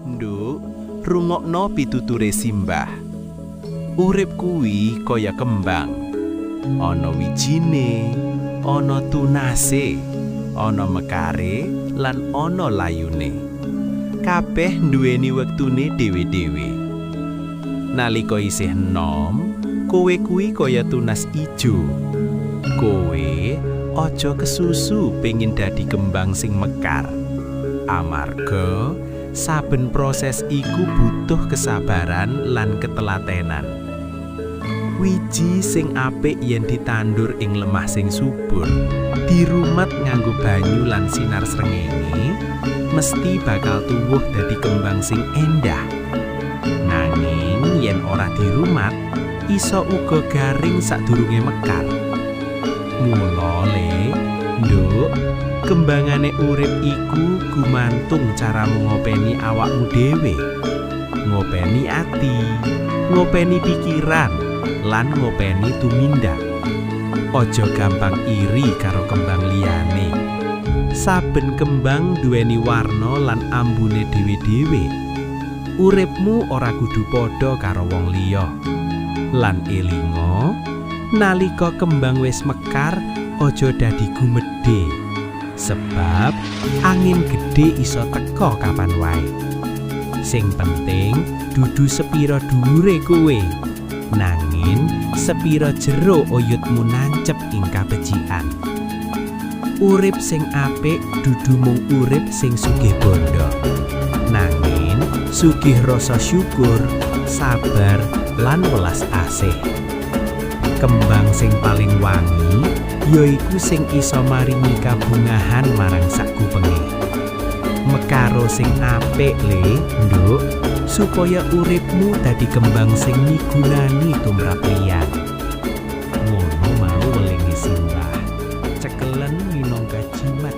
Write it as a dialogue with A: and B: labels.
A: Nduk, rungokno pituture simbah. Urip kuwi kaya kembang. Ana wijine, ana tunase, ana mekare lan ana layune. Kabeh nduweni wektune dhewe-dhewe. Nalika isih enom, kowe kuwi kaya tunas ijo. Kowe aja kesusu pengin dadi kembang sing mekar. Amarga saben proses iku butuh kesabaran lan ketelatenan. Wiji sing apik yen ditandur ing lemah sing subur, dirumat nganggo banyu lan sinar srengenge, mesti bakal tuwuh dadi kembang sing endah. Nanging yen ora dirumat, iso uga garing sadurunge mekar. Mula le, Nduk, kembangane urip iku gumantung caramu ngopeni awakmu dhewe. Ngopeni ati, ngopeni pikiran, lan ngopeni tumindak. Aja gampang iri karo kembang liyane. Saben kembang duweni warna lan ambune dhewe-dhewe. Uripmu ora kudu padha karo wong liya. Lan elinga, nalika kembang wis mekar, aja dadi gumedhe. Sebab angin gedhe iso teka kapan wae. Sing penting dudu sepira dhuwure kowe, nanging sepira jero oyotmu nancep ing kabecikan. Urip sing apik dudu mung urip sing sugih bondo. Nanging sugih rasa syukur, sabar, lan welas asih. Kembang sing paling wangi yaiku sing iso maringi kabungahan marang sakupenge. Mekaro sing apik le, Nduk, supaya uripmu dadi kembang sing migunani tumrap liyan. Ngono mau welinge simbah. Cekelen minangka jimat.